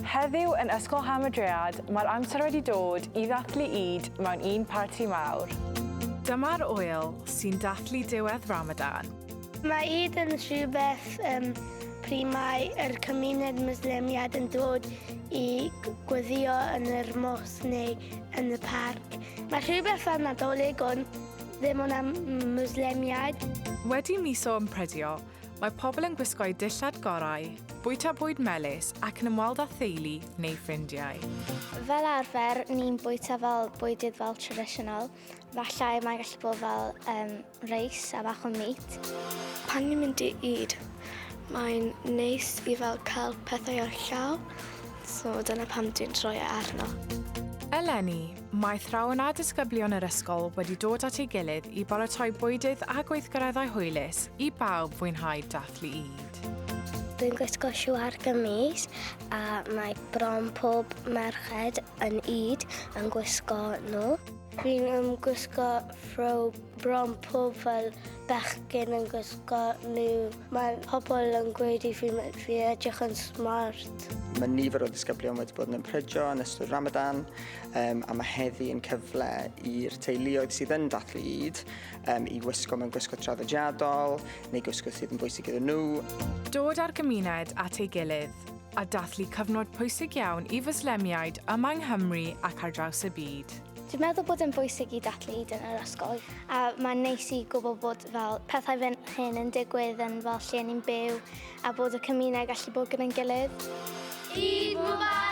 Heddiw yn Ysgol Hamadryad, mae'r amser wedi dod i ddathlu Eid mewn un parti mawr. Dyma'r ŵyl sy'n dathlu diwedd Ramadan. Mae Eid yn rhywbeth um, pryd mae yr cymuned Mwslemiad yn dod i gweddio yn yr mosg neu yn y parc. Mae rhywbeth fel Nadolig ond ddim ond am Mwslemiaid. Wedi mis o ymprydio, Mae pobl yn gwisgo'u dillad gorau, bwyta bwyd melys ac yn ymweld â theulu neu ffrindiau. Fel arfer, ni'n bwyta fel bwydydd fel traditional. Fallai mae'n gallu bod fel um, reis a bach o meat. Pan ni'n mynd i Eid, mae'n neis i fel cael pethau ar llaw, so dyna pam dwi'n troi e arno. Eleni, Mae athrawon a disgyblion yr ysgol wedi dod at ei gilydd i baratoi bwydydd a gweithgareddau hwylus i bawb fwynhau dathlu Eid. Dwi'n gwisgo siwar gymis a mae bron pob merched yn Eid yn gwisgo nhw. Fi'n um, gwisgo throw bron pob fel bechgyn yn gwisgo nhw. Mae pobl yn gweud i fi fi edrych yn smart. Mae nifer o ddisgyblion wedi bod yn ymprydio yn ystod Ramadan um, a mae heddi yn cyfle i'r teuluoedd sydd yn dathlu Eid um, i wisgo mewn gwisgo traddodiadol neu gwisgo sydd yn bwysig iddyn nhw. Dod â'r gymuned at ei gilydd a dathlu cyfnod pwysig iawn i Fwslemiaid yma yng Nghymru ac ar draws y byd. Dwi'n meddwl bod e'n bwysig i dathlu Eid yn yr ysgol a mae'n neis i gwybod bod fel pethau fel hyn yn digwydd yn fel lle ni'n byw a bod y cymuned gallu bod gyda'n gilydd. Eid Mubarak!